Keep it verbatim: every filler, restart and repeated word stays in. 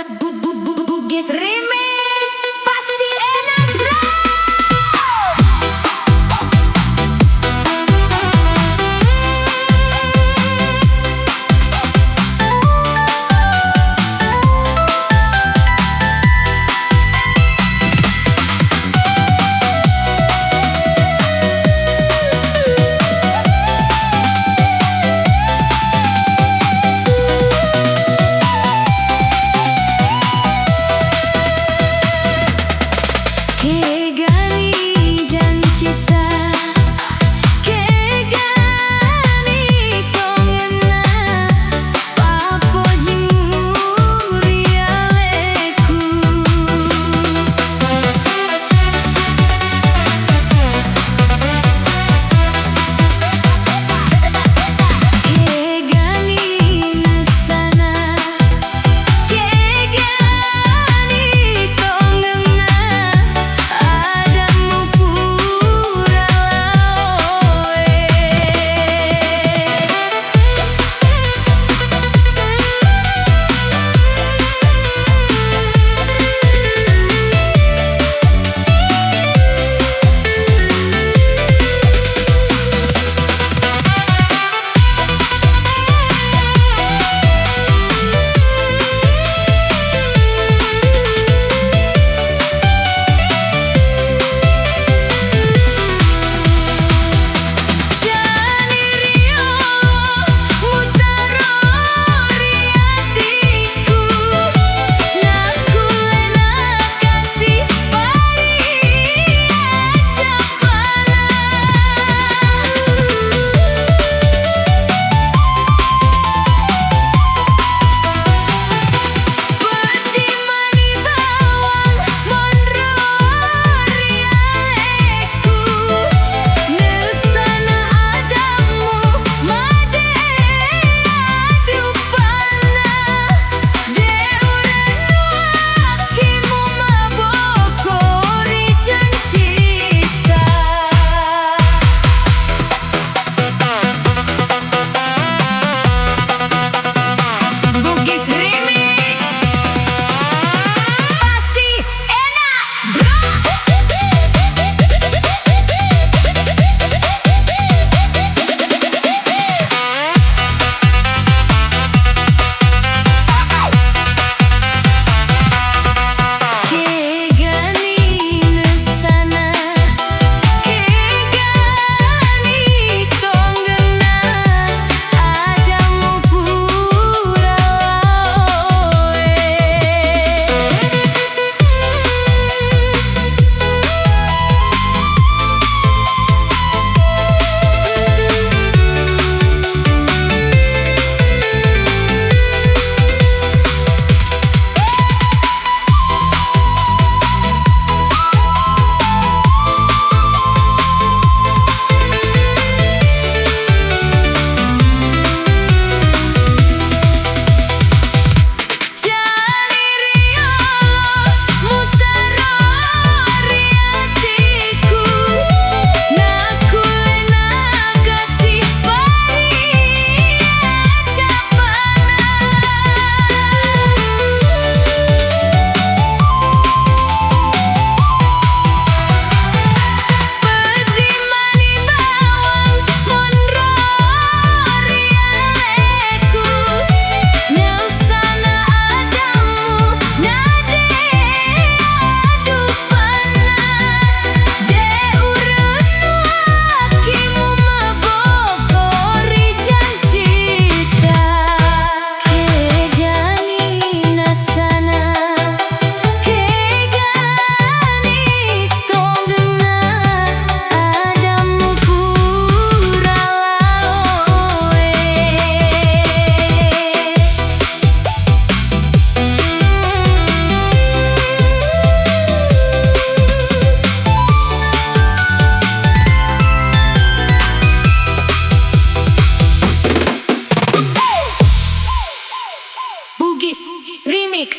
Bu-, bu-, bu-, Bugis Remix, pasti enak, bro. Kegani jancita, kegani tongenna, pappojimmu ri alekku. Kegani nessana, kegani tongenna, adammu pura laoe. Jani riolo mutaro ri atiku, nakkulle nakasi pari aja. Bugis Remix. Pasti enak, bro. Kegani nessana, kegani tonggenna, adammu pura laoe. Jani riolo mutaro ri atiku, nakkulle nakasi pari aja pana. Peddi mani bawang monro ri aleku, nausana adammu nade adupanna, de urennuakkimu maboko ri jancita. Kegani nasana, kegani tonggenna, adammu pura laoe. Bugis Remix.